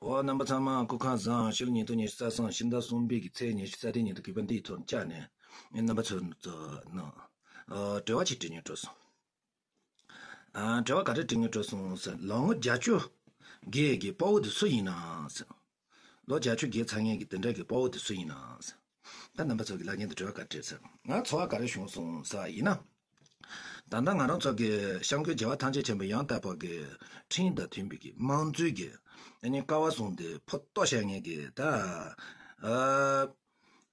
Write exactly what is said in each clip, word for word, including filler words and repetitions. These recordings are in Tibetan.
འོ། རྣམ་པ་ཚང་མ་སྐུ་ཁམས་བཟང་། ཕྱི་ལོ་ཉིས་སྟོང་ཉི་ཤུ་རྩ་གསུམ་ཕྱི་ཟླ་གསུམ་པའི་གི་ཚེས་ཉི་ཤུ་རྩ་བདུན་ཉིན་དུ་གུས་པ་འདིའི་ཐོག་བཅར་ནས་རྣམ་པ་ཚོ་ཚོ་ནང་འབྲེལ་བ་ཅིག་སྤྲད་སྙིང་བྲོ་སོང་། ཨ། འབྲེལ་བ་ག་རེ་སྤྲད་སྙིང་བྲོ་སོང་ཟེར། ལོ་ངོ་བརྒྱད་ཅུ་བརྒལ་གྱི་དཔའ་བོ་དེ་སུ་ཡིན་ནམ་ཟེར། ལོ་བརྒྱད་ཅུ་བརྒལ་ཚར་མཁན་གྱི་དེ་འདྲ་གི་དཔའ་བོ་དེ་སུ་ཡིན་ནམ་ཟེར། ད་རྣམ་པ་ཚོ་གི་ལ་ཉན་དུ་འབྲེལ་བ་ག་རེ་སྤྲད་ཟེར། ང་ཚོར་བ་ག་རེ་བྱུང་སོང་ཟེར་བ་ཡིན་ན། ད་ལྟ་ང་རང་ཚོ་གི་སྐྱབས་མགོན་རྒྱལ་བ་ཐམས་ཅད་མཁྱེན་པའི་ཡང་དག་པ་གི་ཁྲིམས་དང་མཐུན་པའི་གི་དམངས་གཙོའི་གི་ཨ་ནི་ཀ་བ་བཟུང་སྟེ་ཕོ་ཏོ་བཤད་མཁན་གི་ད་ཨ།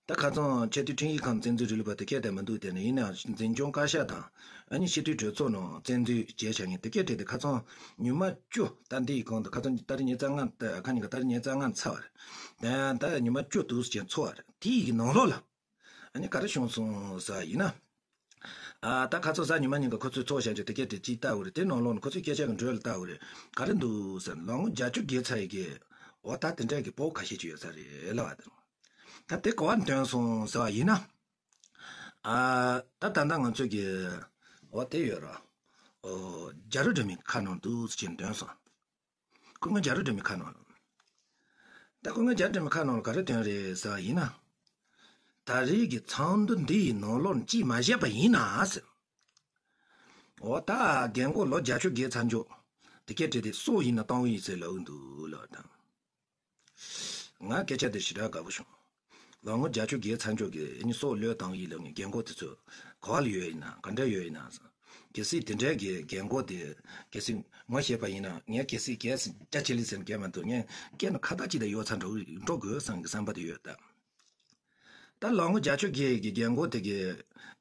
ད་ཁ་སང་ཆེས་མཐོའི་ཁྲིམས་ཞིབ་ཁང་བཙན་འཛུལ་རིང་ལུགས་པ་དེ་སྐད་བདེ་མི་འདུག་དེ་ནི་ཡིན་ནའང་འཛིན་སྐྱོང་བཀའ་ཤག་དང་ཨ་ནི་སྤྱི་འཐུས་གྲོས་ཚོགས་ནང་བཙན་འཛུལ་བྱས་བཞག་མཁན་དེ་སྐད་བྲིས་ཏེ་ཁ་སང་ཉི་མ་བཅུ། ད་འདི་ཡི་གོང་དུ་ཁ་སང་ཏ་རིག་ཉི་ཤུ་རྩ་ལྔ། ད་ཁ་ཉིན་ག་ཏ་རིག་ཉི་ཤུ་རྩ་ལྔ་ཚར་བ་རེད། ད་ད་ཉི་མ་བཅུ་འདུག་ཅེས་ཚོར་བ་རེད། དེ་ཡི་གི་ནང་ལོགས་ལ་ཨ་ནི་ག་རེ་བྱུང་སོང་ཟེར་བ་ཡིན་ན། ཨ། ད་ཁ་སང་གཟའ་ཉི་མ་ཉིན་ག་ཁོ་ཚོས་ཚོགས་བཞག་རྒྱུ་དེ་སྐད་བྲིས་ཅིག་བལྟ་དགོས་རེད། དེ་ནང་ལོགས་ནས་ཁོ་ཚོའི་སྐད་ཆ་གི་འགྲོས་ལ་བལྟ་དགོས་རེད། ག་རེ་འདུག་ཟེར་ན། ལོ་ངོ་བརྒྱད་ཅུ་བརྒལ་ཚར་ཡི་གི་འོ་ད་དེ་འདྲ་གི་དཔའ་བོ་ཁ་ཤས་ཅིག་ཡོད་ས་རེད་ལབ་པ་དང་། ད་དེ་ག་བ་འདོན་སོང་ཟེར་བ་ཡིན་ན། ཨ། ད་ད་ལྟ་ང་ཚོ་གི་འོ་དེ་ཡོད་ར། འོ། རྒྱ་རི་སྒྲོལ་མའི་ཁ་ནང་འདུག་ཅེས་འདོན་སོང་། སྐུ་ངོ་རྒྱ་རི་སྒྲོལ་མའི་ཁ་ནང་ལ། ད་སྐུ་ངོ་རྒྱ་རི་སྒྲོལ་མའི་ཁ་ནང་ལ་ག་རེ་འདོན་རེད་ཟེར་བ་ཡིན་ན། ད་རེས་ཀྱི་ཚོགས་འདུ་འདི་ཡི་ནང་ལོགས་ནས་ཅིས་མ་བཤད་པ་ཡིན་ན་ཟེར། འོ་ད་རྒན་གོག་ལོ་བརྒྱད་ཅུ་བརྒལ་ཚར་འཇོག་དེ་སྐད་བྲིས་ཏེ་སྲོག་ཡིན་ན་གཏོང་གི་ཡིན་ཟེར་ལབ་ཀྱི་འདུག་ལབ་དང་། ང་སྐད་ཆ་དེ་ཞེ་དྲག་དགའ་པོ་བྱུང་། ལོ་ངོ་བརྒྱད་ཅུ་བརྒལ་ཚར་འཇོག་གི་ཨ་ནི་སྲོག་བློས་བཏང་ཡིན་ལབ་མཁན་རྒན་གོག་དེ་ཚོ་ག་བ་ལ་ཡོད་ཡིན་ན། ག་འདྲ་ཡོད་ཡིན་ན། གལ་སྲིད་དེ་འདྲའི་གི་རྒན་གོག་དེ་གལ་སྲིད་ངོ་ཤེས་པ་ཡིན་ན། ངས་གལ་སྲིད་གལ་སྲིད་སྐྱ་ཆེ་ལི་ཟེར་མཁན་མ་གཏོགས་ངས་སྐད་ནི་ཁ་བརྡ་ཅིག་དང་ཡོད་ཚར་འགྲོ་འགྲོ་དགོས་བསམ་གི་བསམ་པ་དེ་ཡོད་ད། ད་ལོ་ངོ་བརྒྱད་ཅུ་བརྒལ་གྱི་རྒན་གོག་དེ་གི་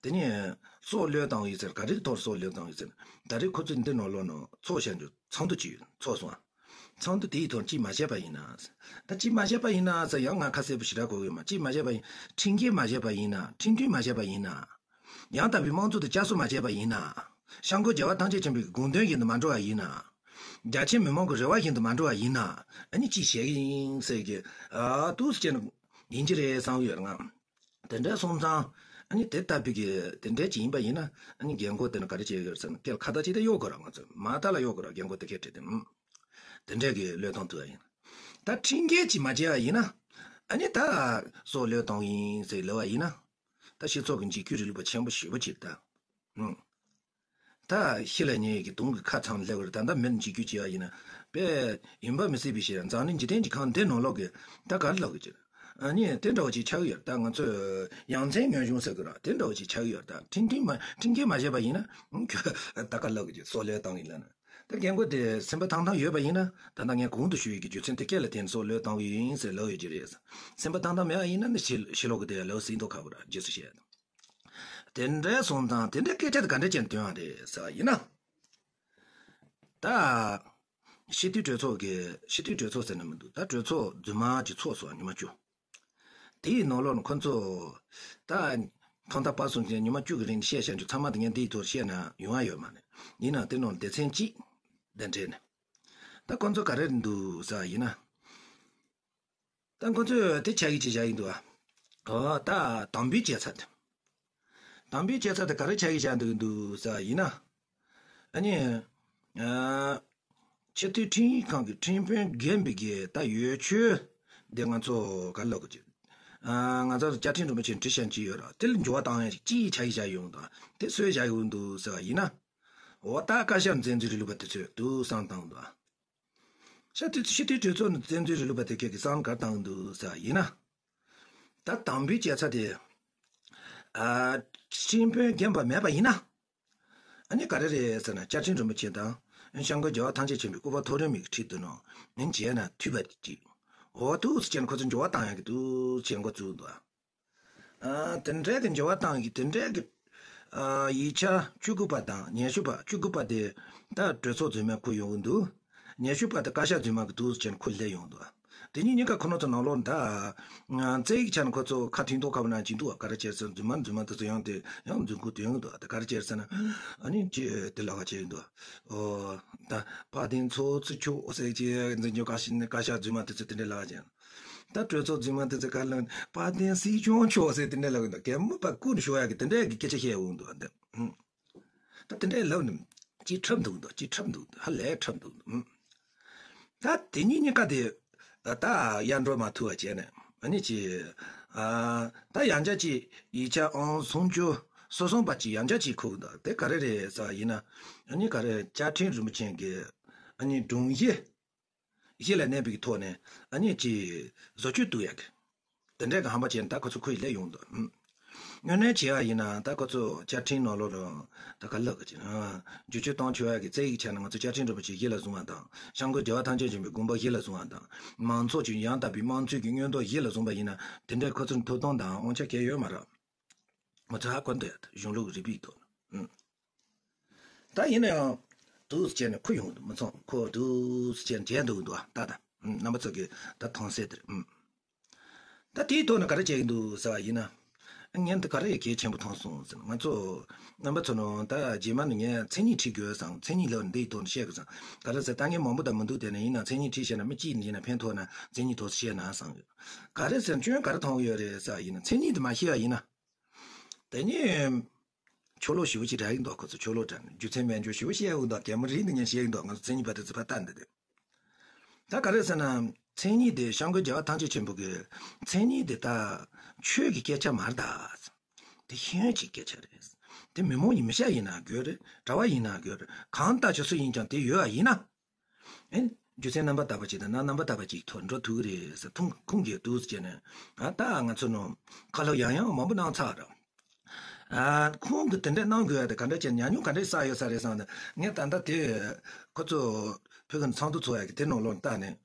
དེ་ནས་སྲོག་བློས་བཏང་ཡོད་ཟེར། ག་རེའི་ཐོག་སྲོག་བློས་བཏང་ཡོད་ཟེར། ད་རེས་ཁོ་ཚོས་འདི་ནང་ལོགས་ནང་ཚོགས་བཞག་རྒྱུ་ཚོགས་འདུ་ཅིག་ཡོད། ཚོགས་སོང་། ཚོགས་འདུ་དེའི་ཐོག་ཅིས་མ་བཤད་པ་ཡིན་ན། ད་ཅིས་མ་བཤད་པ་ཡིན་ན་ཟེར་ཡང་ང་ཁ་གསལ་པོ་ཞེ་དྲག་གོ་གི་ཡོད་མ། ཅིས་མ་བཤད་པ་ཡིན། ཁྲིམས་འགལ་མ་བྱས་པ་ཡིན་ན། ཁྲིམས་མཐུན་མ་བྱས་པ་ཡིན་ན། ཡང་དག་པའི་དམངས་གཙོ་དང་བསྐྱར་གསོ་མ་བྱས་པ་ཡིན་ན། སྐྱབས་མགོན་རྒྱལ་བ་ཐམས་ཅད་མཁྱེན་པའི་དགོངས་དོན་བཞིན་དུ་མ་འགྲོ་བ་ཡིན་ན། རྒྱ་ཆེ་མི་མང་གི་རེ་བ་བཞིན་དུ་མ་འགྲོ་བ་ཡིན་ན། ཨ་ནི་ཅིས་བྱེད་ཀྱི་ཡིན་ཟེར་གི། ཨ། འདུག་སེ་བྱས་ན་ཡིན་གྱི་རེད་བསམ་གི་ཡོད་རེད་ང་། དེ་འདྲ་སོང་ཙང་ཨ་ནི་དེ་ལྟ་བུའི་གི་དེ་འདྲ་ཅིག་ཡིན་པ་ཡིན་ན། ཨ་ནི་རྒན་གོག་དེ་ནི་ག་རེ་བྱེད་ཀྱི་ཡོད་ཟེར་ན། སྐད་ཁ་བརྡ་ཅིག་དེ་གཡོག་དགོས་ར། ང་ཚོ་མ་མཐའ་ལ་གཡོག་དགོས་ར། རྒན་གོག་དེ་སྐད་བྲིས་ཏེ། ཨུམ། དེ་འདྲ་གི་བློས་གཏོང་ཐུབ་པ་ཡིན། ད་ཁྲིམས་འགལ་ཅིག་མ་བྱས་པ་ཡིན་ན། ཨ་ནི་ད་སྲོག་བློས་གཏོང་ཡིན་ཟེར་ལབ་པ་ཡིན་ན། ད་སྤྱི་ཚོགས་ཀྱི་འཇིགས་སྐུལ་རིང་ལུགས་པ་ཆེན་པོ་ཞེ་པོ་ཅིག་ད། ཨུམ། ད་ཤི་ལ་ཉེ་གི་དུང་གི་ཁ་ཚང་སླེབས་པ་རེད། ད་ལྟ་མི་འཇིགས་སྐུལ་བྱས་པ་ཡིན་ན་དཔེ་ཡིན་པ་མི་སྲིད་པའི་ཞེ་ན། འཛམ་གླིང་འཇིག་རྟེན་གྱི་ཁམས་འདི་ནང་ལོགས་ཀྱི་ད་ག་རེ་ལབ་དགོས་ཀྱི། ཨ་ནི་དེ་འདྲ་བ་ཅིག་ཆགས་ཀྱི་ཡོད་རེད། ད་ང་ཚོས་ཡ་མཚན་ཉམས་ཆུང་ཟེར་དགོས་ར། དེ་འདྲ་བ་ཅིག་ཆགས་ཀྱི་ཡོད་རེད། ད་ཁྲིམས་མཐུན་མ་ཁྲིམས་འགལ་མ་བྱས་པ་ཡིན་ན། ཨུམ། ཁྱོད་ད་ག་རེ་ལབ་དགོས་ཀྱི། སྲོག་བློས་བཏང་ཡིན་ལབ་ན། ད་རྒན་གོག་དེ་སེམས་པ་ཐང་ཐང་ཡོད་པ་ཡིན་ན། ད་ལྟ་ངས་གོང་དུ་ཞུ་ཡི་གི་རྒྱུ་མཚན་དེ་སྐད་ལ་བརྟེན་ནས་སྲོག་བློས་བཏང་གི་ཡིན་ཟེར་ལབ་ཡོད་ཀྱི་རེད། སེམས་པ་ཐང་ཐང་མེད་པ་ཡིན་ན་ནི་ཕྱི་ཕྱི་ལོགས་ཀྱི་དེ་ལབ་སྲིད་མདོག་ཁ་པོ་ར། རྗེས་སུ་བཤད། དེ་འདྲ་སོང་ཙང་དེ་འདྲའི་སྐད་ཆ་དེ་ག་འདྲ་བྱས་ནས་འདོན་པ་རེད་ཟེར་བ་ཡིན་ན། ད་སྤྱི་འཐུས་གྲོས་ཚོགས་ཀྱི། སྤྱི་འཐུས་གྲོས་ཚོགས་ཟེར་ན་མི་འདུག་ད་གྲོས་ཚོགས་རྫུན་མ་ཅིག་ཚོགས་སོང་། ཉི་མ་བཅུ། དེའི་ནང་ལོགས་ནས་ཁོ་ཚོ་ད་ཐོག་མཐའ་བར་གསུམ་ཅན་ཉི་མ་བཅུ་གི་རིང་ནས་བཤད་བཤད་རྒྱུ་ཚང་མ་དེ་ངས་འདིའི་ཐོག་བཤད་ན་ཡོང་ཡ་ཡོད་མ་རེད། ཡིན་ནའང་དེ་ནང་སྡེ་ཚན་གཅིག་དེ་འདྲ་ནས། ད་ཁོ་ཚོ་ག་རེ་འདུག་ཟེར་བ་ཡིན་ན། ད་ཁོ་ཚོས་དེ་ཆ་ཡིག་ཅིག་བཞག་གི་འདུག་ཨ། ཨོ། ད་དམ་འབུལ་བྱས་ཚར་དེ། དམ་འབུལ་བྱས་ཚར་དེ་ག་རེ་ཆ་ཡིག་བཞག་འདུག་འདུག་ཟེར་བ་ཡིན་ན། ཨ་ནི། ཨ། སྤྱི་འཐུས་ཁྲིམས་ཡིག་ཁང་གི་ཁྲིམས་དཔོན་རྒན་པའི་གི་ད་ཡོད་ཆོས་འདི་ང་ཚོ་ག་རེ་ལབ་དགོས་ཀྱི། ཨ། ང་ཚོ་བཅའ་ཁྲིམས་རིན་པོ་ཆེ་འབྲི་བཞག་ཅིག་ཡོད་ར། དེ་ལ་འགྱུར་བ་བཏང་ཡ་ཅིག་ཅིག་ཆ་ཡིག་བཞག་ཡོང་འདུག་དེ་སུས་བཞག་ཡོང་འདུག་ཟེར་བ་ཡིན་ན། འོ། ད་བཀའ་ཤག་བཙན་འཛུལ་རིང་ལུགས་པ་དེ་ཚོས་འདུག་བསམ་བཏང་འདུག་སྤྱི་འཐུས་སྤྱི་འཐུས་གྲོས་ཚོགས་ནས་བཙན་འཛུལ་རིང་ལུགས་པ་དེ་སྐད་ཀྱི་བསམ་ག་རེ་བཏང་འདུག་ཟེར་བ་ཡིན་ན། ད་དམ་འབུལ་བྱས་ཚར་དེ། ཨ། ཁྲིམས་དཔོན་རྒན་པ་མེད་པ་ཡིན་ན། ཨ་ནི་ག་རེ་རེད་ཟེར་ན། བཅའ་ཁྲིམས་རིན་པོ་ཆེ་དང་། སྐྱབས་མགོན་རྒྱལ་བ་ཐམས་ཅད་མཁྱེན་པའི་སྐུ་པར་མཐོ་རིམ་གྱི་ཁྲིད་དུ་ནང་ཨ་ནི་བྱས་ན་འཐུས་པ་དེ་གཅིག་འོ། འདུག་སེ་བྱས་ནས་ཁོ་ཚོ་འགྱུར་བ་བཏང་ཡག་གི་འདུག་སེ་བྱས་འགོ་བཙུགས་འདུག་ཨ། དེ་འདྲའི་གི་འགྱུར་བ་བཏང་གི། དེ་འདྲའི་གི། ཨ། ཡིག་ཆ་བཅུ་དགུ་པ་དང་ཉི་ཤུ་པ། བཅུ་དགུ་པ་དེ་ད་གྲོས་ཚོགས་རྫུན་མས་ཁུར་ཡོང་གི་འདུག་ཉི་ཤུ་པ་དེ་བཀའ་ཤག་རྫུན་མ་གི་འདུག་སེ་བྱས་ནས་ཁུར་སླེབས་ཡོང་འདུག་དེ་གཉིས་གཉིས་ཀ་ཁོ་རང་ཚོ་ནང་ལོགས་ད། ཨ། རྩ་ཡིག་ཆ་ནས་ཁོ་ཚོ་ཁ་མཐུན་མདོག་ཁ་པོ་ནང་བཞིན་འདུག་ག་རེ་བྱས་ཟེར་ན། རྫུན་མ་རྫུན་མ་དེ་ཚོ་ཡང་དེ་ཡང་རྫུན་ཁུངས་དོན་གི་འདུག་དེ་ག་རེ་བྱས་ཟེར་ན། ཨ་ནི་ཅི་དེ་ལབ་པ་བྱས་འདུག་ཨོ། ད་དཔལ་ལྡན་ཚོགས་གཙོ་མཆོག་ཟེར་གྱི་འཛིན་སྐྱོང་བཀའ་ཤག་བཀའ་ཤག་རྫུན་མ་དེ་ཚོ་དེ་འདྲ་ལབ་པ་བྱས། ད་གྲོས་ཚོགས་རྫུན་མ་དེ་ཚོ་ག་ལ་དཔལ་ལྡན་སྲིད་སྐྱོང་མཆོག་ཟེར་དེ་འདྲ་ལབ་གི་འདུག་གད་མོ་བབས་ཀུན་ཤོར་ཡག་གི་དེ་འདྲ་གི་སྐད་ཆ་བཤད་འོང་འདུག་ཨ། འདི། ཨུམ། ད་དེ་འདྲ་ལབ་ནས་ཅིག་འཁྲབ་འདུག་འདུག་ཅིག་འཁྲབ་འདུག་ཧ་ལས་འཁྲབ་འདུག་ཨུམ། ད་དེ་གཉིས་གཉིས་ཀ་དེ། ད་ཡར་འགྲོ་མ་ཐུབ་པ་བྱས་ནས་ཨ་ནི་ཅིག་ཨ་ད་ཡང་བསྐྱར་ཅིག་ཡིག་ཆ་ཨང་སུམ་ཅུ་སོ་གསུམ་པ་ཅིག་ཡང་བསྐྱར་ཅིག་ཁུག་འདུག་དེ་ག་རེ་རེད་ཟེར་བ་ཡིན་ན། ཨ་ནི་ག་རེ་བཅའ་ཁྲིམས་རིན་པོ་ཆེ་གི་ཨ་ནི་སྒྲུང་གཞི་གཞི་ལ་གནས་པའི་ཐོག་ནས་ཨ་ནི་ཅིག་བཟོ་བཅོས་གཏོང་ཡག་གི་དེ་འདྲའི་གི་ཧམ་པ་བྱས་ནས་ད་ཁོ་ཚོ་ཁོ་ཡི་སླེབས་ཡོང་འདུག་ཨུམ། དངོས་གནས་བྱས་པ་ཡིན་ན་ད་ཁོ་ཚོ་བཅའ་ཁྲིམས་ནང་ལོགས་ལ་ད་ག་ལབ་གི་ཅིག་ཨ་བསྒྱུར་བཅོས་གཏོང་ཆོག་ཡག་གི་རྩ་ཡིག་ཆ་ནས་ང་ཚོ་བཅའ་ཁྲིམས་རིན་པོ་ཆེ་གཞི་ལ་བཟུང་བ་དང་། སྐྱབས་མགོན་རྒྱལ་བ་ཐམས་ཅད་མཁྱེན་པའི་དགོངས་པ་གཞི་ལ་བཟུང་བ་དང་། མང་ཚོགས་ཀྱི་ཡང་དག་པའི་དམངས་གཙོའི་གི་མངོན་རྟོགས་གཞི་ལ་བཟུང་བ་ཡིན་ན། དེ་འདྲའི་ཁོ་ཚོར་ཐོབ་ཐང་དང་དབང་ཆ་གང་ཡང་ཡོད་མ་རེད། ང་ཚོ་ཧ་གོ་འདོད་གཞུང་ལུགས་རིག་པའི་ཐོག་ནས། ཨུམ། ད་ཡིན་ན་ཡང་འདུག་སེ་བྱས་ནས་ཁུ་ཡོང་དུ་མི་སོང་། ཁོ་འདུག་སེ་བྱས་ནས་བྱས་འདུག་འདུག་ད་ད་ཨུམ། རྣམ་པ་ཚོ་གིས་ད་མཐོང་གསལ་དེར། ཨུམ། ད་དེའི་ཐོག་ནས་ག་རེ་བྱེད་ཀྱི་འདུག་ཟེར་བ་ཡིན་ན། ངས་འདི་ག་རེ་གལ་ཆེན་པོ་མཐོང་སོང་ཟེར་ན། ང་ཚོ་རྣམ་པ་ཚོ་ནང་ད་རྗེས་མ་ནས་ངས་མཚན་ཉིད་ཁྲིད་དགོས་བསམ། མཚན་ཉིད་ལབ་འདིའི་ཐོག་ནས་བཤད་དགོས་བསམ། ག་རེ་ཟེར་ད་ངས་མང་པོ་ད་མི་འདུག་དེ་ནས་ཡིན་ན་མཚན་ཉིད་ཁྲིད་བཤད་ན་མི་གཅིག་ཡིན་ན་ཕན་ཐོགས་ན་མཚན་ཉིད་ཐོག་བཤད་ན་བསམ་ཡོད། ག་རེ་ཟེར་ན་སྐྱོན་ག་རེ་མཐོང་གི་ཡོད་རེད་ཟེར་བ་ཡིན་ན། མཚན་ཉིད་དེ་མ་ཤེས་པ་ཡིན་ན། དེ་ནས་ཆོ་ལོ་ཞེ་པོ་ཅིག་རག་གི་འདུག་ཁོ་ཚོ་ཆོ་ལོ་དྲན་རྒྱུ་མཚན་མེད་འགྱོ་ཞེ་པོ་བཤད་ཡོང་འདུག་གད་མོ་རིལ་ནས་ངས་བཤད་ཀྱི་འདུག་ང་ཚོ་མཚན་ཉིད་པ་དེ་ཚོ་ཕར་ལྟ་འདི་དེ། ད་ག་རེ་ཟེར་ན། མཚན་ཉིད་དེ་སྐྱབས་མགོན་རྒྱལ་བ་ཐམས་ཅད་མཁྱེན་པ་གི་མཚན་ཉིད་དེ་ད་ཆོས་ཀྱི་སྐད་ཆ་མ་རེད་ད། དེ་ཤེས་ཡོན་གྱི་སྐད་ཆ་རེད། དེ་མི་མང་ཡིན་མི་ཤ་ཡིན་ན་དགོས་རེད། གྲྭ་བ་ཡིན་ན་དགོས་རེད། གང་ལྟར་ཆོས་སུ་ཡིན་ཀྱང་དེ་ཡོད་པ་ཡིན་ན། ཨེ། རྒྱུ་མཚན་རྣམ་པར་དག་པ་ཅིག་དང་ན་རྣམ་པར་དག་པ་ཅིག་ཐོག་འགྲོ་ཐུབ་ཀྱི་རེད་ཟེར། ཐུང་ཁུངས་ཀྱི་འདུག་ཟེར་ནས། ཨ་ད་ང་ཚོ་ནང་ཁ་ལོ་ཡང་ཡང་མང་པོ་གནང་ཚར་ར། ཨ་ཁོང་གིས་དེ་འདྲ་གནང་དགོས་ཡ་དེ་ག་འདྲ་བྱས་ཉམས་མྱོང་ག་འདྲ་བསགས་ཡོད་ས་རེད་བསམ་ནས། ངས་ད་ལྟ་དེ་ཁོ་ཚོ་བོད་ཀྱི་ཚོགས་འདུ་ཚོགས་ཡ་གི་དེ་ནང་ལོགས་བལྟས་ནས།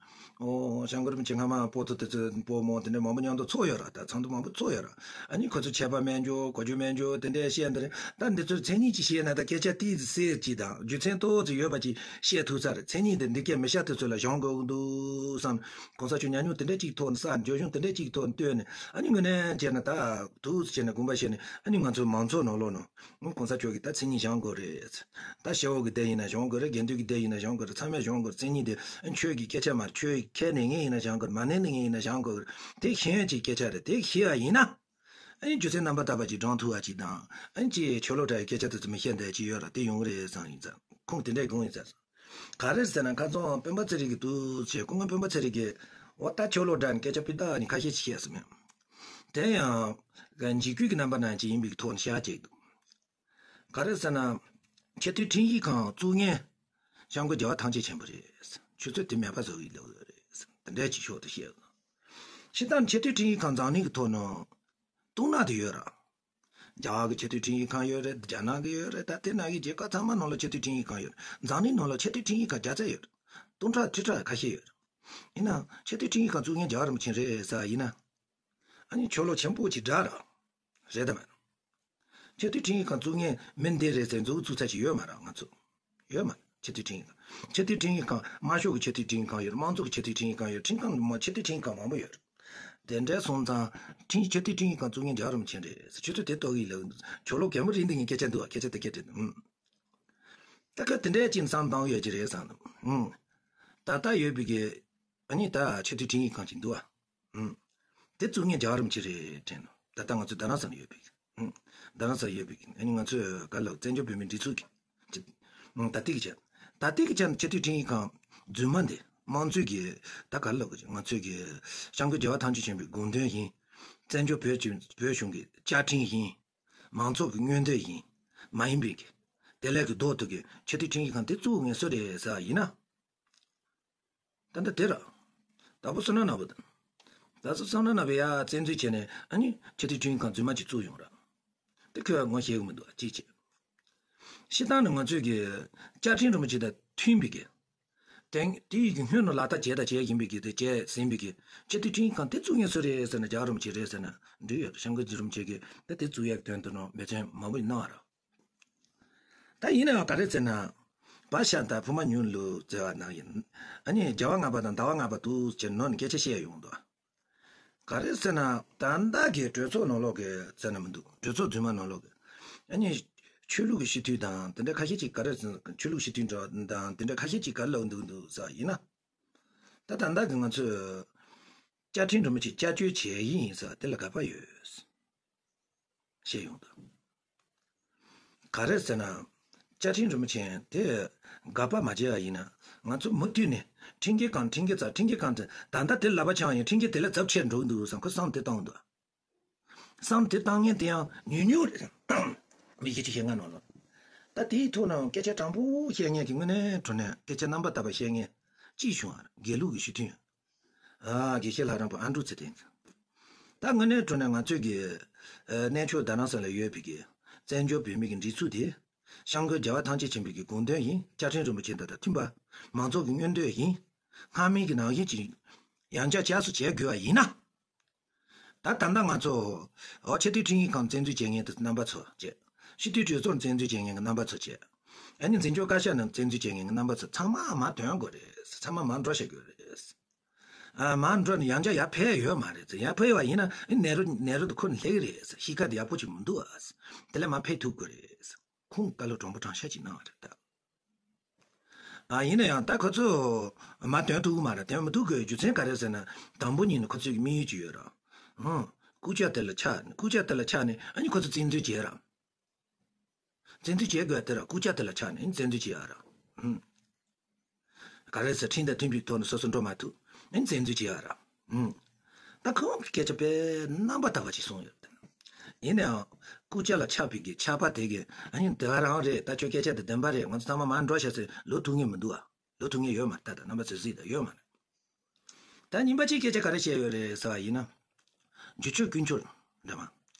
ཨོ་སྐྱབས་མགོན་རིན་པོ་ཆེ་སྔ་མ་སྤོ་ཚོ་དེ་ཚོ་སྤོ་མོ་དེ་འདྲ་མང་པོ་མཉམ་དུ་ཚོགས་ཡོད་ར། ད་ཚོགས་འདུ་མང་པོ་ཚོགས་ཡོད་ར། ཨ་ནི་ཁོ་ཚོ་ཆད་པ་མེད་འཇོག་གོ་རྒྱུ་མེད་འཇོག་དེ་འདྲ་བཤད་འདི་རེད། ད་འདི་ཚོའི་མཚན་ཉིད་ཅིག་བཤད་ན་ད་སྐད་ཆ་ཏིས་ཟེར་ཅིག་དང་རྒྱུ་མཚན་ཏོག་ཙམ་ཡོད་པ་ཅིག་བཤད་ཐུབ་ས་རེད། མཚན་ཉིད་འདི་འདི་སྐད་མི་བཤད་དུས་ཚོད་ལ་སྦྱོང་དགོས་ཀྱི་འདུག་བསམ། གོང་ས་མཆོག་ཉམས་མྱོང་དེ་འདྲ་ཅིག་ཐོག་ནས་ས་འཇོ་གཞུང་དེ་འདྲ་ཅིག་ཐོག་ནས་བཏོན་ནས། ཨ་ནི་དངོས་གནས་བྱས་ན་ད་ཐུགས་བྱས་ན་དགོངས་པ་བཞེས་ནས། ཨ་ནི་ང་ཚོའི་མང་ཚོགས་ནང་ལོགས་ནང་གོང་ས་མཆོག་གིས་ད་མཚན་ཉིད་སྦྱང་དགོས་རེད། ད་ཞེ་བོ་གི་སྡེ་ཡིན་ན་སྦྱང་དགོས་རེད། དགེ་འདུན་གྱི་སྡེ་ཡིན་ན་སྦྱང་དགོས་རེད། ཚང་མས་སྦྱང་དགོས་རེད། མཚན་ཉིད་དེ་ཆོས་ཀྱི་སྐད་ཆ་མ་རེད། ཆོས་ཁས་ལེན་མཁན་ཡིན་ན་སྦྱང་དགོས་རེད། མ་ལེན་མཁན་ཡིན་ན་སྦྱང་དགོས་རེད། དེ་ཤེས་ཡོན་གྱི་སྐད་ཆ་རེད། དེ་ཤེས་པ་ཡིན་ན། ཨ་ནི་རྒྱུ་མཚན་རྣམ་པར་དག་པ་ཅིག་བགྲང་ཐུབ་པ་ཅིག་དང་། ཨ་ནི་ཅིག་ཆོས་ལུགས་འདྲ་བའི་སྐད་ཆ་དེ་ཚོ་མི་བཤད་འདོད་ཅིག་ཡོད་ར། དེ་ཡོང་གི་རེད་བསམ་ཡིན་ཙང་། ཁོང་དེ་འདྲས་དགོངས་ཡིན་ཙང་། ག་རེ་ཟེར་ན་ཁ་སང་སྤེན་པ་ཚེ་རིང་གིས་འདུག་བྱས། སྐུ་ངོ་སྤེན་པ་ཚེ་རིང་གིས་འོ་ད་ཆོས་ལུགས་འདྲ་ནས་སྐད་ཆ་སྤུས་དག་ནི་ཁ་ཤས་ཤིག་བཤད་སོང་ཡང་། དེ་ཡང་འཇིགས་སྐུལ་གྱི་རྣམ་པ་ནང་ཅིག་ཡིན་པའི་ཐོག་ནས་བཤད་ཅིག་འདུག་ག་རེ་ཟེར་ན། ཆེས་མཐོའི་ཁྲིམས་ཞིབ་ཁང་བཙུགས་མཁན་སྐྱབས་མགོན་རྒྱལ་བ་ཐམས་ཅད་མཁྱེན་པ་རེད། ཆུ་ཚོད་དེ་མེད་པ་བཟོ་གི་ལོག་ཡོད་རེད། དེ་འདྲའི་ཅིག་ཤོག་ཏུ་བཤད། སྤྱིར་བཏང་ཆེས་མཐོའི་ཁྲིམས་ཞིབ་ཁང་འཛམ་གླིང་གི་ཐོག་ནང་དུང་ནག་དེ་ཡོད་ར། རྒྱ་གར་གྱི་ཆེས་མཐོའི་ཁྲིམས་ཞིབ་ཁང་ཡོད་རེད། རྒྱ་ནག་གི་ཡོད་རེད། ད་དེ་ནང་གི་རྒྱལ་ཁབ་ཚང་མ་ནང་ལ་ཆེས་མཐོའི་ཁྲིམས་ཞིབ་ཁང་ཡོད་རེད། འཛམ་གླིང་ནང་ལ་ཆེས་མཐོའི་ཁྲིམས་ཞིབ་ཁང་བརྒྱ་རྩ་ཡོད་རེད། སྟོང་ཕྲག་ཁྲི་ཕྲག་ཁ་ཤས་ཡོད་རེད། ཡིན་ནའང་ཆེས་མཐོའི་ཁྲིམས་ཞིབ་ཁང་བཙུགས་མཁན་རྒྱལ་བ་རིན་པོ་ཆེ་རེད་ཟེར་བ་ཡིན་ན། ཨ་ནི་ཆོས་ལུགས་ཆེན་པོ་ཅིག་འདྲ་ར། རེད་དམ། ཆེས་མཐོའི་ཁྲིམས་ཞིབ་ཁང་བཙུགས་མཁན་མི་འདི་རེད་ཟེར་མཛུབ་བཙུགས་ས་ཅིག་ཡོད་མ་རེད། ང་ཚོ་ཡོད་མ་རེད། ཆེས་མཐོའི་ཁྲིམས་ཞིབ་ཁང་། ཆེས་མཐོའི་ཁྲིམས་ཞིབ་ཁང་། དམར་ཤོག་གི་ཆེས་མཐོའི་ཁྲིམས་ཞིབ་ཁང་ཡོད་རེད། དམངས་གཙོ་གི་ཆེས་མཐོའི་ཁྲིམས་ཞིབ་ཁང་ཡོད་རེད། ཁྲིམས་ཁང་མང་ཆེས་མཐོའི་ཁྲིམས་ཞིབ་ཁང་མང་པོ་ཡོད་རེད། དེ་འདྲ་སོང་ཙང་ཁྲིམས་ཆེས་མཐོའི་ཁྲིམས་ཞིབ་ཁང་བཙུགས་མཁན་རྒྱལ་བ་རིན་པོ་ཆེ་རེད་ཟེར། ཆུ་ཚོད་དེ་ལྟོ་གི་ལ་ཆོ་ལོ་གད་མོ་རིལ་འདི་ངའི་སྐད་ཆ་འདུག་སྐད་ཆ་དེ་སྐད་ཆ་འདུག་ད་ཁ་དེ་འདྲའི་ཅིག་བསམ་བཏང་ཡོད་ཀྱི་རེད་བསམ་འདུག་ད་ལྟ་ཡོད་པའི་གི་ཨ་ནི་ད་ཆེས་མཐོའི་ཁྲིམས་ཞིབ་ཁང་ཅིག་འདུག་ཨ། ཨུམ། དེ་བཙུགས་མཁན་རྒྱལ་བ་རིན་པོ་ཆེ་རེད་དྲན་ནོ། ད་ལྟ་ང་ཚོ་རྡ་རམ་ས་ལ་ཡོད་པའི། ཨུམ། རྡ་རམ་ས་ལ་ཡོད་པའི་ཨ་ནི་ང་ཚོས་ག་ལ་བཙན་བྱོལ་བོད་མིའི་སྒྲིག་འཛུགས་ཀྱི། ཨུམ། ད་ལྟའི་གི་ཆ་ད་ལྟའི་གི་ཆ་ཆེས་མཐོའི་ཁྲིམས་ཞིབ་ཁང་རྫུན་མ་འདི་དམངས་གཙོའི་གི་ད་ག་ལ་ང་ཚོའི་གི་སྐྱབས་མགོན་རྒྱལ་བ་ཐམས་ཅད་མཁྱེན་པའི་དགོངས་དོན་ཡིན། བཙན་བྱོལ་བོད་ཀྱི་བོད་གཞུང་གི་བཅའ་ཁྲིམས་ཡིན། མང་ཚོགས་ཀྱི་མངོན་འདོད་ཡིན། མ་ཡིན་པའི་གི་དེ་ལས་གི་ལྡོག་ཐུབ་གི་ཆེས་མཐོའི་ཁྲིམས་ཞིབ་ཁང་དེ་བཙུགས་མཁན་སུ་རེད་ཟེར་བ་ཡིན་ན། ད་ལྟ་དེ་ར། ད་བུ་བསོད་ནམས་ནག་པོ་དང་། ད་བསོད་ནམས་ནག་པོ་ཡ་བཙན་འཛུལ་བྱས་ནས་ཨ་ནི་ཆེས་མཐོའི་ཁྲིམས་ཞིབ་ཁང་རྫུན་མ་ཅིག་བཙུགས་ཡོང་ར། དེ་ཁོས་ངོ་ཤེས་གི་མི་འདུག་གཅིག་བྱས། སྤྱིར་བཏང་ནས་ང་ཚོས་ཀྱི་བཅའ་ཁྲིམས་རིན་པོ་ཆེ་དང་མཐུན་པའི་གི། དེང་དེ་ཡི་གི་སྔོན་ལ་ལག་བསྟར་བྱས་དང་བྱས་ཡིན་པའི་གི་དེ་བྱས་ཟིན་པའི་གི་ཆེས་མཐོའི་ཁྲིམས་ཞིབ་ཁང་དེ་བཙུགས་མཁན་སུ་རེད་ཟེར་ན་རྒྱལ་བ་རིན་པོ་ཆེ་རེད་ཟེར་ན་འགྲིག་ཡོད། སྐྱབས་མགོན་རིན་པོ་ཆེ་གིས་ད་དེ་བཙུགས་ཡག་དོན་དུ་ནོ་འབད་བརྩོན་མང་པོ་གནང་བ་ར། ད་ཡིན་ནའང་ག་རེ་ཟེར་ན། བ་ཤ་དང་བུ་མ་ཉུང་ལུགས་ཟེར་བ་ནང་ཡིན། ཨ་ནི་རྒྱལ་བ་ལྔ་པ་དང་ཟླ་བ་ལྔ་པ་འདུག་ཅེས་ནོར་ནས་སྐད་ཆ་བཤད་ཡོང་འདུག་ག་རེ་ཟེར་ན་ད་ལྟ་གི་གྲོས་ཚོགས་ནང་ལོགས་ཀྱི་ཟེར་ན་མི་འདུག་གྲོས་ཚོགས་རྫུན་མ་ནང་ལོགས་ཀྱི། ཨ་ནི་ཆོས་ལུགས་ཀྱི་སྤྱི་འཐུས་དང་དེ་འདྲ་ཁ་ཤས་ཅིག་ག་རེ་ཟེར་ན་ཆོས་ལུགས་སྤྱི་འཐུས་འདྲ་དང་དེ་འདྲ་ཁ་ཤས་ཅིག་ག་རེ་ལབ་འདུག་འདུག་ཟེར་བ་ཡིན་ན། ད་ད་ལྟ་གི་ང་ཚོས་བཅའ་ཁྲིམས་རིན་པོ་ཆེ་བསྐྱར་བཅོས་བྱས་ཡིན་ཟེར་བ་དེ་ལ་དགག་པ་ཡོད། བཤད་ཡོང་དུས། ག་རེ་ཟེར་ན། བཅའ་ཁྲིམས་རིན་པོ་ཆེ་དེ་ དགག་པ་མ་བྱས་པ་ཡིན་ན། ང་ཚོ་མུ་མཐུད་ནས་ཁྲིམས་འགལ་གང་ཁྲིམས་འགལ་ཙག་ཁྲིམས་འགལ་གང་དེ་ད་ལྟ་དེ་ལབ་པ་ཆགས་ཡིན། ཁྲིམས་འགལ་དེ་ལ་ཚབས་ཆེར་འགྲོ་གི་འདུག་བསམ་ཁོ་བསམ་དེ་བཏང་འདུག་བསམ་དེ་བཏང་མཁན་དེ་ཡང་ཉུང་ཉུང་རེད། མི་ཁྱི་ཅི་ཤེས་ང་ནོར་ལོ། ད་དེའི་ཐོག་ནས་སྐད་ཆ་དྲང་པོ་བཤད་མཁན་གྱི་དངོས་གནས་དྲང་གནས་སྐད་ཆ་རྣམ་པ་དག་པ་བཤད་མཁན་ཅིག་བྱུང་བ་རེད། དགེ་ལུགས་ཀྱི་ཞུ་དོན། ཨ་དགེ་བཤེས་ལྷ་རམས་པ་ཨ་འབྲུག་ཚེ་བརྟན། ད་དངོས་གནས་དྲང་གནས་ང་ཚོའི་གི་ཨ་གནས་མཆོག་རྡ་རམ་ས་ལ་ཡོད་པའི་གི་བཙན་བྱོལ་བོད་མི་གི་སྒྲིག་འཛུགས་དེ། སྐྱབས་མགོན་རྒྱལ་བ་ཐམས་ཅད་མཁྱེན་པའི་གི་དགོངས་དོན་ཡིན། བཅའ་ཁྲིམས་རིན་པོ་ཆེ་དང་དང་མཐུན་པ། མང་ཚོགས་ཀྱི་མངོན་འདོད་ཡིན། སྔ་མའི་གི་ནང་བཞིན་གྱི་ཡང་བསྐྱར་བསྐྱར་གསོ་བྱེད་དགོས་པ་ཡིན་ན། ད་ད་ལྟ་ང་ཚོ་ཨོ་ཆེས་མཐོའི་ཁྲིམས་ཡིག་ཁང་བཙན་འཛུལ་བྱེད་མཁན་དེ་རྣམ་པ་ཚོ་བྱས། སྤྱི་འཐུས་གྲོས་ཚོགས་བཙན་འཛུལ་བྱེད་མཁན་གྱི་རྣམ་པ་ཚོ་བྱས། ཨ་ནི་འཛིན་སྐྱོང་བཀའ་ཤག་ནང་བཙན་འཛུལ་བྱེད་མཁན་གྱི་རྣམ་པ་ཚོ་ཚང་མ་མར་ཐོན་དགོས་རེད། ཚང་མ་མར་འགྲོ་བྱེད་དགོས་རེད། ཨ་མར་འགྲོ་ནས་ཡང་བསྐྱར་ཡར་ཕེབས་ཡོད་མ་རེད། ཡར་ཕེབས་པ་ཡིན་ན་ནེ་རུ་ནེ་རུ་དེ་ཁོ་ནས་སླེབས་ཀྱི་རེད། གཤིས་ཀ་དེ་ཡག་པོ་ཅིག་མི་འདུག་ཨ། དེ་ལས་མར་ཕེབས་ཐུབ་དགོས་རེད། ཁོང་བཀའ་སློབ་དྲང་པོ་དྲང་བཞག་ཅིག་གནང་བ་རེད་ད། ཨ་ཡིན་ན་ཡང་ད་ཁོ་ཚོ་མར་ཐོན་ཐུབ་ཀྱི་མ་རེད། ཐོན་མི་ཐུབ་དགོས་རྒྱུ་མཚན་ག་རེ་ཟེར་ན། དང་པོ་ཉིད་ནས་ཁོ་ཚོའི་དམིགས་ཡུལ་ཅིག་ཡོད་ར། ཧུང་། རྐུབ་བཀྱག་དེ་ལ་ཆགས་ནས་རྐུབ་བཀྱག་དེ་ལ་ཆགས་ནས་ཨ་ནི་ཁོ་ཚོ་བཙན་འཛུལ་བྱས་ར། བཙན་འཛུལ་བྱེད་དགོས་དེ་ར། རྐུབ་བཀྱག་དེ་ལ་ཆགས་ནས་ཨ་ནི་བཙན་འཛུལ་བྱས་ཡ་ར། ཧུང་། ག་རེ་ཟེར། ཁྲིམས་དང་མཐུན་པའི་ཐོག་ནས་སོ་སོ་འགྲོ་མ་ཐུབ་ཨ་ནི་བཙན་འཛུལ་བྱས་ཡ་ར། ཧུང་། ད་ཁོང་གི་སྐད་ཆ་དཔེ་རྣམ་པ་དག་པ་ཅིག་གསུངས་ཡོད་དེ། ཡིན་ནའང་རྐུབ་བཀྱག་ལ་ཆགས་པའི་གི་ཆགས་པ་དེ་གི་ཨ་ནི་དེ་ག་རང་རེད། ད་ཁྱོད་སྐད་ཆ་དེ་བདེན་པ་རེད། ང་ཚོ་ཚང་མ་མར་འགྲོ་ཤག་ཟེར་ལབ་ཐུབ་མཁན་མི་འདུག་ཨ། ལབ་ཐུབ་མཁན་ཡོད་མ་རེད། ད་ད་རྣམ་པ་ཚོས་གཟིགས་དང་། ཡོད་མ་རེད། ད་གཉིས་པ་གཅིག་སྐད་ཆ་ག་རེ་བཤད་ཡོད་རེད་ཟེར་བ་ཡིན་ན། རྒྱུ་ཕྱོགས་ཀུན་སྤྱོད་འདྲ་མ།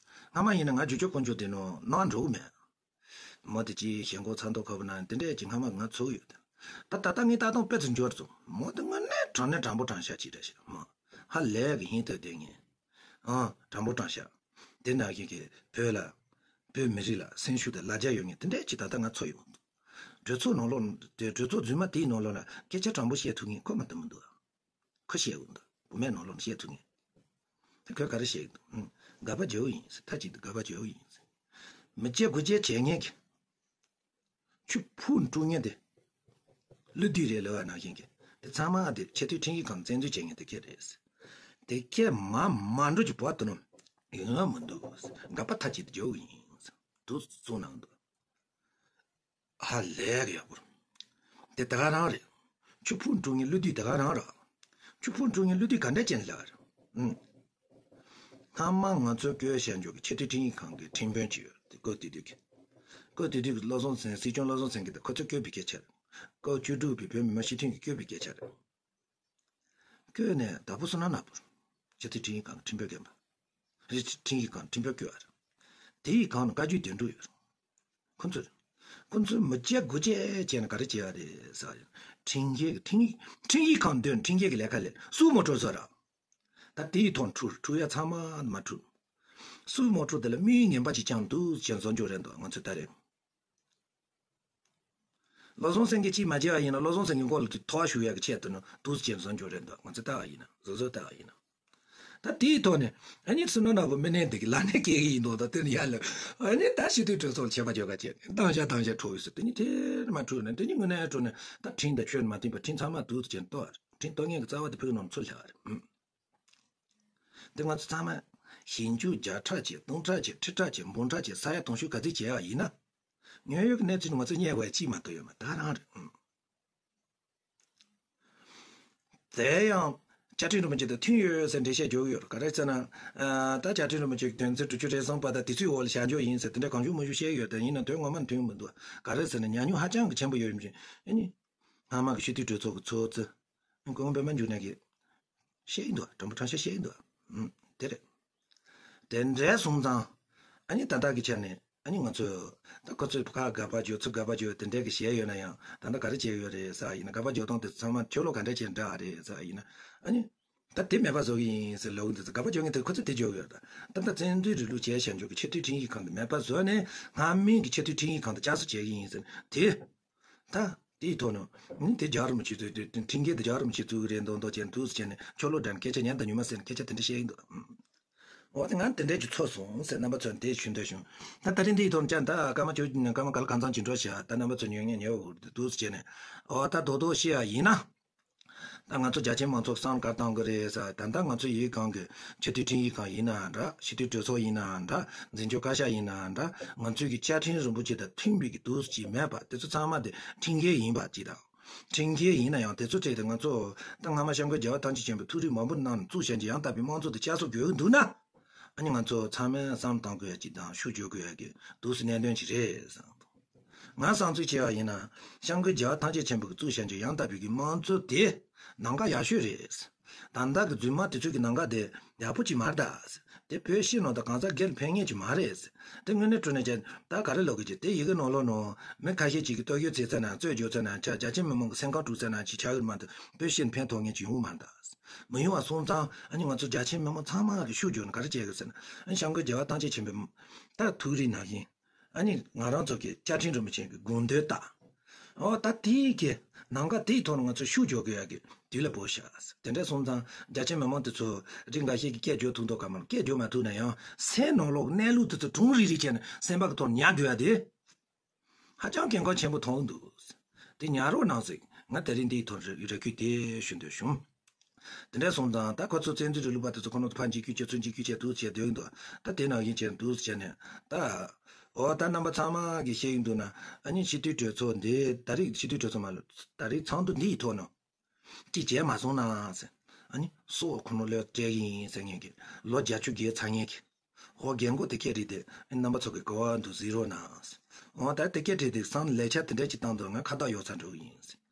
སྔ་མ་ཡིན་ན་ང་རྒྱུ་ཕྱོགས་ཀུན་སྤྱོད་དེ་ནོར་ནང་འགྲོ་གི་མེད། མོ་དེ་ཅིག་ཞེན་ཁོག་ཚ་མདོག་ཁ་པོ་ན་དེ་འདྲས་ཀྱི་སྔ་མ་ང་ཚུགས་ཡོད་དེ། ད་ད་ལྟ་ངས་ལྟ་སྟངས་དཔེ་ཚོ་འབྱོར་སོང་། མོ་དེ་དངོས་གནས་དྲང་གནས་དྲང་པོ་དྲང་བཞག་ཅིག་རེད་ཤག་མོ། ཧ་ལས་གི་ཧིན་ཐོད་དེ་ངས། ཨང་། དྲང་པོ་དྲང་བཞག་དེ་ནང་བཞིན་གྱི་བོད་ལ། བོད་མི་རིགས་ལ་སེམས་ཤུགས་དང་ལ་རྒྱ་ཡོད་མཁན་དེ་འདྲས་ཅིག་ད་ལྟ་ང་ཚོ་ཡོད། གྲོས་ཚོགས་ནང་ལོགས་དེ་གྲོས་ཚོགས་རྫུན་མ་དེའི་ནང་ལོགས་ལ་སྐད་ཆ་དྲང་པོ་བཤད་ཐུབ་མཁན་ཁོ་མ་གཏོགས་མི་འདུག་ཁོ་བཤད་འོང་འདུག་བུད་མེད་ནང་ལོགས་ནས་བཤད་ཐུབ་མཁན། དེ་ཁོས་ག་རེ་བཤད་ཀྱི་འདུག་ཨང་། དགག་པ་རྒྱག་གི་ཡིན་ཟེར། མཐའ་གཅིག་ཏུ་དགག་པ་རྒྱག་གི་ཡིན་ཟེར། མི་སྐྱ་དགུ་སྐྱ་བྱེད་མཁན་གྱི། ཆུ་ཕུ་འཁྲུ་མཁན་དེ། ཀླུ་བདུད་རེད་ལབ་པ་ནང་བཞིན་གྱི། དེ་ཚང་མ་དེ་ཆེས་མཐོའི་ཁྲིམས་ཡིག་ཁང་བཙན་འཛུལ་བྱེད་མཁན་དེ་སྐད་རེད་ཟེར། དེ་སྐད་མ་མ་འགྲོ་གི་བར་དུ་ནོ། ཡོང་ཡ་མི་འདུག་དགག་པ་མཐའ་གཅིག་ཏུ་རྒྱག་གི་ཡིན་ཟེར། དུ་གསུངས་གནང་འདུག་ཧ་ལས་ཡག་པོ། དེ་ད་ག་རང་རེད། ཆུ་ཕུ་འཁྲུ་མཁན་ཀླུ་བདུད་ད་ག་རང་རེད། ཆུ་ཕུ་འཁྲུ་མཁན་ཀླུ་བདུད་ག་འདྲ་ཅན་ལ་རེད། ཨང་། སྔ་མ་ང་ཚོས་བསྐོས་བཞག་འཇོག་གི་ཆེས་མཐོའི་ཁྲིམས་ཡིག་ཁང་གི་ཁྲིམས་དཔོན་ཅིག་ཡོད་རེད། དེ་སྐབས་དེ་དུས་ཀྱི། སྐབས་དེ་དུས་ཀྱི་བློ་བཟང་སེང་། སྲིད་སྐྱོང་བློ་བཟང་སེང་གེ་དང་ཁོ་ཚོས་བསྐོས་པའི་སྐད་ཆ་རེད། སྐབས་བཅུ་དྲུག་པའི་བོད་མི་མང་སྤྱི་འཐུས་ཀྱིས་བསྐོས་པའི་སྐད་ཆ་རེད། བསྐོས་ནས་དྭགས་པོ་བསོད་ནམས་ནག་པོ། སྤྱི་འཐུས་ཁྲིམས་ཡིག་ཁང་གི་ཁྲིམས་དཔོན་རྒན་པ། ཁྲིམས་ཡིག་ཁང་ཁྲིམས་དཔོན་བསྐོས་པ་རེད། དེ་ཡི་སྒང་ནས་བཀའ་བརྒྱུད་དོན་གྲུབ་ཡོད་རེད། ཁོ་ཚོས། ཁོ་ཚོས་མི་སྐྱ་དགུ་སྐྱ་བྱས་ནས་ག་རེ་བྱས་པ་རེད་ཟེར་བ་ཡིན། ཁྲིམས་འགལ་གྱི་ཁྲིམས་ཁྲིམས་ཡིག་ཁང་འདོན། ཁྲིམས་འགལ་གྱི་ལས་ཀ་ལས་སུ་མ་འཕྲོད་ཟེར་ར། ད་དེ་ཡི་ཐོག་འཁྲུག་འཁྲུག་ཡ་ཚང་མ་མ་འཁྲུག་སུ་མ་འཕྲོད་དེ་ལ་དམིགས་ཡུལ་ངན་པ་ཅིག་བཅངས་འདུག་ཅེས་བཟོ་འཇོག་རེད་འདུག་ང་ཚོས་ལྟ་རེད། བློ་བཟང་སེང་གེ་གཅིག་མ་བྱས་པ་ཡིན་ན། བློ་བཟང་སེང་གེ་མགོ་ལ་དེ་ཐོ་བ་ཞུ་ཡག་གི་ཆེད་དུ་ནི་འདུག་ཅེས་བཟོ་འཇོག་རེད་འདུག་ང་ཚོས་ལྟ་བ་ཡིན་ན། བཟོ་བཟོ་ལྟ་བ་ཡིན་ན། ད་དེའི་ཐོག་ནས་ཨ་ནི་བསོད་ནམས་ནག་པོ་མི་ནས་འདི་གི་ལ་ནས་སྐྱེ་གི་ཡིན་མདོག་ད་དེ་ནི་ཡར་ལ་ཨ་ནི་ད་སྤྱི་འཐུས་གྲོས་ཚོགས་ལ་ཆད་པ་གཅོད་ག་བྱས་ནས་བཏང་བཞག་བཏང་བཞག་འཕྲོ་ཡོད་ཟེར། དེ་ནི་དེར་མ་འཕྲོད་ན་དེ་ནི་དངོས་གནས་འཕྲོད་ན་ད་ཁྲིམས་དང་ཆོས་མ་མཐུན་པ་ཁྲིམས་ཚང་མ་འདུག་ཅེས་གཏོར། ཁྲིམས་གཏོར་མཁན་གྱི་རྩ་བ་དེ་ཕུག་ནང་ཚུར་ལྷག་རེད། ཨུམ། དེ་ང་ཚོ་ཚང་མ་ཞིབ་འཇུག་བརྒྱ་ཕྲག་བྱས། སྟོང་ཕྲག་བྱས། ཁྲི་ཕྲག་བྱས། འབུམ་ཕྲག་བྱས། ས་ཡ་དུང་ཕྱུར་ག་ཚོད་བྱས་པ་ཡིན་ན། དངོས་ཡོད་ཀྱི་གནས་ཚུལ་ང་ཚོ་རྙེད་དགོས་ཡ་གཅིག་མ་གཏོགས་ཡོད་མ་ད་རང་རེད། ཨུམ། དེ་ཡང་བཅའ་ཁྲིམས་རིན་པོ་ཆེ་དང་མཐུན་ཡོད་ཟེར་འགྲེལ་བཤད་རྒྱག་གི་ཡོད་རེད། ག་རེ་ཟེར་ན། ཨ། ད་བཅའ་ཁྲིམས་རིན་པོ་ཆེ་གི་དོན་ཚན་དྲུག་ཅུ་རེ་གསུམ་པ་དང་དེ་ཚོའི་འོག་ལ་བཞག་འཇོག་ཡིན་ཟེར་དེ་འདྲ་གང་བྱུང་མང་བྱུང་བཤད་ཡོད་དེ། ཡིན་ན་དོན་ངོ་མ་མཐུན་མི་འདུག་ག་རེ་ཟེར་ན་ཉམས་མྱོང་ཧ་ཅང་གི་ཆེན་པོ་ཡོད་བཞིན་ཨ་ནི། སྔ་མ་གི་སྤྱི་འཐུས་གྲོས་ཚོགས་ཀྱི་ཚོགས་གཙོ། སྐུ་ངོ་པད་མ་འབྱུང་གནས་ཀྱིས་བཤད་ཀྱི་འདུག་དྲང་པོ་དྲང་བཞག་བཤད་ཀྱི་འདུག་ཨུམ། དེ་རེད། དེ་འདྲ་སོང་ཙང་། ཨ་ནི་ད་ལྟ་གི་ཆ་ནས་ཨ་ནི་ང་ཚོས་ད་ཁོ་ཚོས་ཁ་དགག་པ་བརྗོད། ཚུར་དགག་པ་བརྗོད། དེ་འདྲ་གི་བཤད་ཡོད་ན་ཡང་། ད་ལྟ་ག་རེ་བྱས་ཡོད་རེད་ཟེར་བ་ཡིན་ན། དགག་པ་བརྗོད་སྟངས་དེ་ཚང་མ་ཆོས་ལུགས་ག་འདྲ་བྱས་འདྲ་བ་རེད་ཟེར་བ་ཡིན་ན། ཨ་ནི། ད་དེ་མེད་པ་བཟོ་གི་ཡིན་ཟེར་ལབ་ཀྱི་འདུག་དགག་པ་བརྗོད་མཁན་དེ་ཁོ་ཚོས་དེ་བརྗོད་ཀྱི་ཡོད་རེད། ད་ལྟ་བཙན་འཛུལ་རིང་ལུགས་བྱས་བཞག་འཇོག་གི་ཆེས་མཐོའི་ཁྲིམས་ཡིག་ཁང་དེ་མེད་པ་བཟོས་ནས་སྔ་མའི་གི་ཆེས་མཐོའི་ཁྲིམས་ཡིག་ཁང་དེ་བསྐྱར་གསོ་བྱེད་ཀྱི་ཡིན་ཟེར་དེ། ད་དེའི་ཐོག་ནས་ནི་དེ་རྒྱལ་བ་རིན་པོ་ཆེ་ཚོས་དེ་ཁྲིམས་འགལ་དེ་རྒྱལ་བ་རིན་པོ་ཆེ་ཚོའི་རེད་མདོག་མདོག་བྱས་འདུག་ཟེར་བྱས་ནས་ཆོས་ལུགས་འདྲ་ནས་སྐད་ཆ་ཉན་དང་ཉན་མ་ཟེར་ནས་སྐད་ཆ་དེ་འདྲ་བཤད་ཀྱི་འདུག་འོ་དེ་ང་དེ་འདྲ་ཅིག་ཚོར་སོང་ཟེར་རྣམ་པ་ཚོར་དེ་ཞུ་འདོད་བྱུང་། ད་ད་རིང་འདིའི་ཐོག་ནས་ཀྱང་ད་སྐར་མ་བཅུ་སྐར་མ་ག་ལ་གང་འཚམ་ཅིག་འགྲོ་བཞག་ད་རྣམ་པ་ཚོ་ཉན་ཉན་ཉན་འོ་འདུག་ཟེར་བྱས་ནས། འོ་ད་རྡོག་རྡོག་བཤད་ཡ་ཡིན་ན། ད་ང་ཚོ་རྒྱ་ཆེའི་མང་ཚོགས་བསམ་བློ་ག་རེ་བཏང་གི་རེད་ཟེར། ད་ལྟ་ང་ཚོ་ཡུལ་གང་གི་སྤྱི་འཐུས་ཁྲིམས་ཡིག་ཁང་ཡིན་ནའང་འདྲ། སྤྱི་འཐུས་གྲོས་ཚོགས་ཡིན་ནའང་འདྲ། འཛིན་སྐྱོང་བཀའ་ཤག་ཡིན་ནའང་འདྲ། ང་ཚོའི་གི་བཅའ་ཁྲིམས་རིན་པོ་ཆེ་དང་མཐུན་པའི་གི་འདུག་ཅིག་མེད་པ་དེ་ཚོ་ཚང་མ་དེ་ཁྲིམས་འགལ་ཡིན་པ་ཅིག་དང་། ཁྲིམས་འགལ་ཡིན་ན་ཡང་དེ་ཚོ་བྱས་ཏེ་ང་ཚོ་ད་སྔ་མ་སྐྱབས་མགོན་རྒྱལ་བ་ཐམས་ཅད་མཁྱེན་པའི་ཐུགས་རིག་མང་པོ་གནང་ནས་བཙུགས་བཞག་གི་ཡང་དག་པའི་དམངས་གཙོ་དེ་བསྐྱར་གསོ་དགོས་ཀྱི་འདུག་ན། ཨ་ནི་ང་ཚོ་ཚང་མས་བསམ་བློ་གཏོང་དགོས་ཡ་ཅིག་དང་ཤུགས་རྒྱག་དགོས་ཡ་གི་འདུག་སེ་གནད་དོན་ཅིག་རེད་བསམ། ང་བསམ་ཚུལ་བྱས་པ་ཡིན་ན། སྐྱབས་མགོན་རྒྱལ་བ་ཐམས་ཅད་མཁྱེན་པའི་བཙུགས་བཞག་གི་ཡང་དག་པའི་གི་དམངས་གཙོ་དེ་ལམ་ཁ་ཡག་ཤོས་རེད། ད་ལྟ་གི་རྫུན་མ་དེ་ཚོ་གི་ལམ་ཁ་དེ་ཡག་པོ་ཅིག་མ་རེད་ད། དེ་བོད་ཕྱི་ནང་དང་གང་ཟག་སྒེར་ལ་ཕན་ངེས་ཅིག་མ་རེད། དེ་དངོས་གནས་དྲང་གནས་བྱས་ད་ག་རེ་ལབ་དགོས་ཀྱི། དེ་ཡི་གེ་ནང་ལོགས་ནང་མི་ཁ་ཤས་ཅིག་གིས་བསྟོད་རྒྱུ་བྱས་ཚར་ན། རྩོད་རྒྱུ་བྱས་ན། ཆ་རྒྱ་ཆེ་མི་མང་གི་སེམས་ཁམས་དཀྲུགས་ཚར་ན་ཅིག་ཆགས་ཀྱི་རེད་མ་གཏོགས་བོད་ཕྱི་ལ་ཕན་ཐོགས་ངེས་ཅིག་ཡོང་མ་རེད་ད། མི་ཡོང་བ་སོང་ཙང་ཨ་ནི་ང་ཚོ་རྒྱ་ཆེ་མི་མང་ཚང་མ་གིས་ཤུགས་རྒྱག་ནས་ག་རེ་བྱེད་དགོས་ཟེར་ན། ཨ་ནི་སྐྱབས་མགོན་རྒྱལ་བ་ཐམས་ཅད་མཁྱེན་པའི་ད་ཐུགས་རིག་ནང་བཞིན། ཨ་ནི་ང་རང་ཚོ་གི་བཅའ་ཁྲིམས་རིན་པོ་ཆེ་གི་དགོངས་དོན་ལྟར། འོ་ད་དེའི་གི་ལམ་ཁ་དེའི་ཐོག་ནས་ང་ཚོ་ཤུགས་རྒྱག་དགོས་ཡ་གི་དུས་ལ་བབ་ཤག། དེ་འདྲ་སོང་ཙང་རྒྱ་ཆེ་མི་མང་དེ་ཚོ་རིགས་འགའ་ཤས་ཀྱིས་སྐད་རྒྱག་ཐུབ་མདོག་ཁ་མ་རེད། སྐད་རྒྱག་མ་ཐུབ་ན་ཡང་སེམས་ནང་ལོགས་གནས་ལུགས་དེ་ཚོ་དྲུང་རིག་རིག་བྱས་ནས་སེམས་པ་གི་ཐོག་ཉར་དགོས་ཡ་དེ་ཧ་ཅང་གལ་འགངས་ཆེན་པོ་མཐོང་གི་འདུག། དེ་ཉར་རོགས་གནང་ཟེར། ང་དེ་རིང་འདིའི་ཐོག་རེ་རེ་སྐུལ་དེ་ཞུ་འདོད་བྱུང་། དེ་འདྲ་སོང་ཙང་ད་ཁོ་ཚོ་བཙན་འཛུལ་རིང་ལུགས་པ་དེ་ཚོ་ཁོ་རང་ཚོ་ཕར་འཇིགས་སྐུལ་བྱས། ཚུར་འཇིགས་སྐུལ་བྱས་འདུག་བྱས་སྡོད་ཀྱི་འདུག། ད་དེ་ནང་བཞིན་བྱས་འདུག་བྱས་ནས་ད། འོ་ད་རྣམ་པ་ཚང་མ་གིས་ཤེས་ཀྱི་འདུག་ན། ཨ་ནི་སྤྱི་འཐུས་གྲོས་ཚོགས་འདི་ད་རེས་སྤྱི་འཐུས་གྲོས་ཚོགས་མ་ལ་ད་རེས་ཚོགས་འདུ་འདིའི་ཐོག་ནས་ཅིག་བྱས་མ་སོང་ན་ཟེར། ཨ་ནི་སྲོག་ཁོ་ན་ལ་སྤྲད་ཀྱི་ཡིན་ཟེར་མཁན་གྱི། ལོ་བརྒྱད་ཅུ་བརྒལ་ཚར་མཁན་གྱི། འོ་རྒན་གོག་དེ་སྐད་རིགས་དེ་རྣམ་པ་ཚོ་གི་གོ་བ་འདུག་གཟིགས་རོགས་གནང་། འོ་ད་དེ་སྐད་རིགས་དེ་སང་ལས་འཆར་དེ་འདྲ་ཅིག་བཏང་འདུག། ང་ཁ་བཏགས་ཡོག་ཚ་འགྲོ་གི་ཡིན།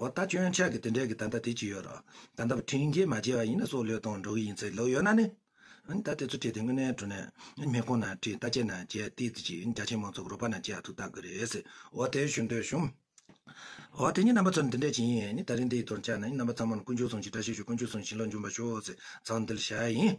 འོ་ད་སྐྱོན་ཆ་གི་དེ་འདྲ་གི་ད་ལྟ་དེ་ཅིག་ཡོད་ར། ད་ལྟ་ཁྲིམས་འགལ་མ་བྱས་པ་ཡིན་ན་སྲོག་བློས་གཏོང་འགྲོ་གི་ཡིན་ཟེར་ལབ་ཡོད་ན་ནི། ཨ་ནི་ད་དེ་ཚོ་བྲིས་དེ་དངོས་གནས་དྲང་གནས་མི་ཁོང་ན་བྲིས། ལྟ་དཔྱད་ན་བྱས། ཏིག་ཙི་ཅིག་རྒྱ་ཆེ་མང་ཚོགས་ཀྱི་རོགས་པ་ན་བྱས་ཐུབ་ཐག་གི་རེད་ཟེར། འོ་དེ་ཞུ་འདོད་བྱུང་། འོ་དེ་ཉིད་རྣམ་པ་ཚོ་ནི་འདི་འདྲ་ཅིག་ཡིན། ནི་ད་རིང་འདི་ཡི་ཐོག་བཅར་ན་ནི་རྣམ་པ་ཚང་མ་ལ་དཀོན་མཆོག་གསུམ་གྱི་བཀྲ་ཤིས་ཤོག། དཀོན་མཆོག་གསུམ་བྱིན་རླབས་འབྱུང་བར་ཤོག་ཟེར་ཚང་འདིར་བཞག་ཡིན།